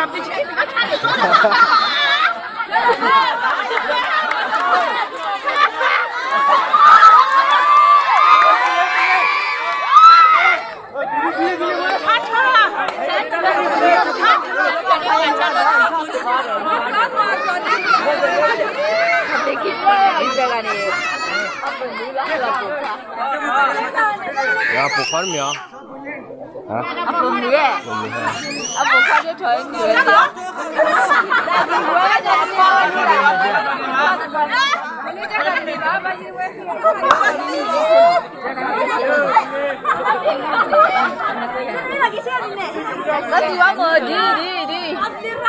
ယပိာ်ခွါတမ့ၢ်ဧါ. အပိာ်မုၣ်ဧါ. အပိာ်ခွါဒ်ထီၣ်အံၤမ့ၢ်ဧါ. လၢသံဝဲမ့ၢ်ဒ်ဒ်ဒ်,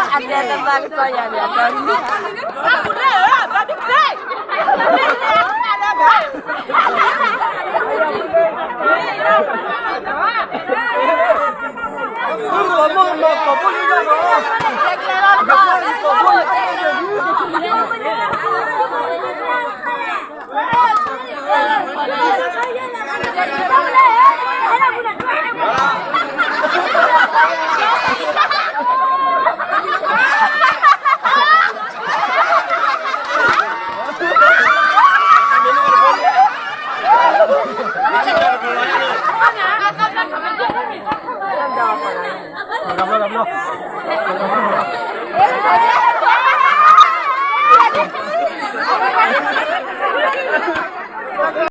အတဲတဘၣ်ကတီၢ်ယၤန့ၣ် အတီၢ်န့ၣ်, ဘၣ်ဒုးကဲ.